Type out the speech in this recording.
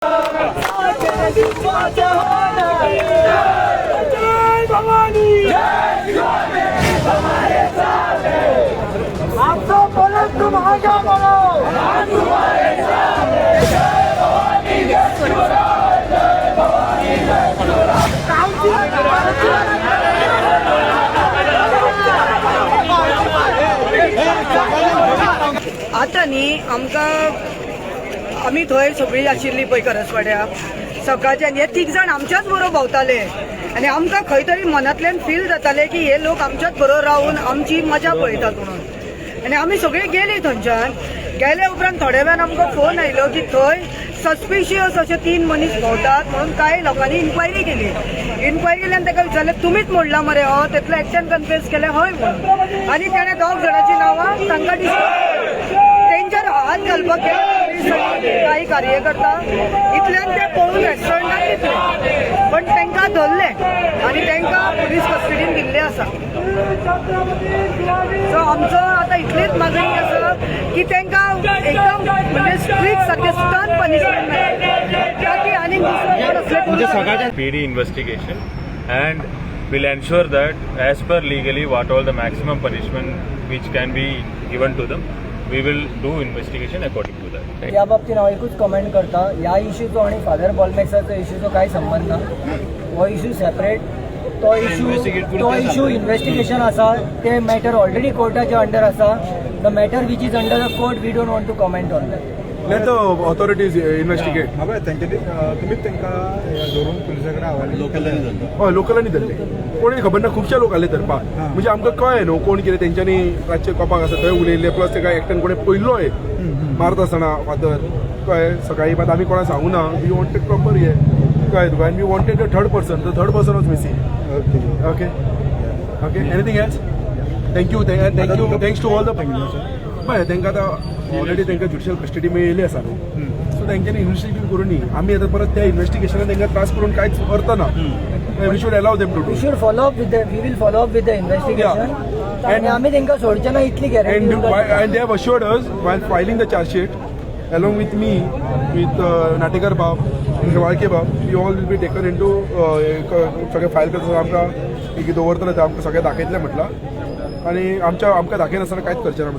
जय भवानी, आप सब बोलो, तुम आगे बढ़ो. आतां न्ही आमकां, आमी थंय सगळीं आशिल्ली पळय करसवाड्या सकाळच्यान, हे तीग जाण आमच्याच बरोबर भोंवताले आनी आमकां खंय तरी मनांतल्यान फील जातालें की हे लोक आमच्याच बरोबर रावन आमची मजा पळयतात म्हणून. आनी आमी सगळीं गेलीं. थंयच्यान गेले उपरांत थोड्या वेळान आमकां फोन आयलो की थंय सस्पिशियस अशे तीन मनीस भोंवतात म्हणून. कांय लोकांनी इन्क्वायरी केली. इन्क्वायरी केली आनी ताका विचारलें, तुमीच मोडला मरे हो? तेतलो एकट्यान कन्फेस केलें हय म्हणून आनी ताणें दोग जाणांची नांवां तांकां डिस्कवर तेंच्यार हात घालपाक गेले काही कार्यकर्ता. इतल्यान ते पळून रेस्टॉरंटात दितले, पण तांकां धरले आनी तांकां पुलीस कस्टडीन दिल्ले आसा. सो आमचो आतां इतलीच मागणी आसा की तांकां एकदम म्हणजे स्ट्रिक्ट, सारकें स्टर्न पनिशमेंट मेळटा, ताकी आनीक दुसरो कोण असले करूं नाका. Speedy investigation and will ensure that as per legally what all the maximum punishment which can be given to them, we will do investigation according to that. ह्या बाबतीत हांव एकूच कमेंट करता, ह्या इशूचो आनी फादर बॉलमॅक्साचो इशूचो कांय संबंद ना. हो इशू सेपरेट. तो इशू इन्व्हेस्टिगेशन आसा. ते मॅटर ऑलरेडी कोर्टाच्या अंडर आसा. The matter which is under the court, we don't want to comment on that. Let the authorities investigate. हय, तेंच्यांनी तुमीच तांकां धरून पुलिसा कडेन हवाले. हय, लोकलांनी धरले. कोणी खबर ना, खुबशे लोक आले धरपाक. म्हणजे आमकां कळ्ळें न्हू कोण कितें. तेंच्यांनी रातचे कोपाक आसा थंय उलयल्ले, प्लस तेका एकट्यान कोणें पयल्लोय मारता आसतना फातर, कळ्ळें? सकाळी मात आमी कोणाक सांगू ना. We wanted proper हे, कळ्ळें तुका? And we wanted the third person. The third person was missing. Okay, anything else? Thank you, thank you, thanks to all the. पळय, तांकां आतां ऑलरेडी तांकां ज्युडिशियल कस्टडी मेळिल्ली आसा न्हू, सो तेंच्यांनी इन्व्हेस्टिगेशन करून न्ही. आमी आतां परत त्या इन्व्हेस्टिगेशनान तांकां त्रास करून कांयच अर्थ ना. We should allow them to we do. Should follow up with the we will follow up with the investigation आनी आमी तांकां सोडचे ना इतली And, guarantee. And they have assured us while filing the charge sheet, along with me, with Natekar Bab, Walke Bab, we all will be taken into एक सगळें file करतना आमकां एक दवरतले, ते आमकां सगळें दाखयतलें म्हटलां आनी आमच्या आमकां दाखयनासतना कांयच करचें ना म्हणून सांगलां.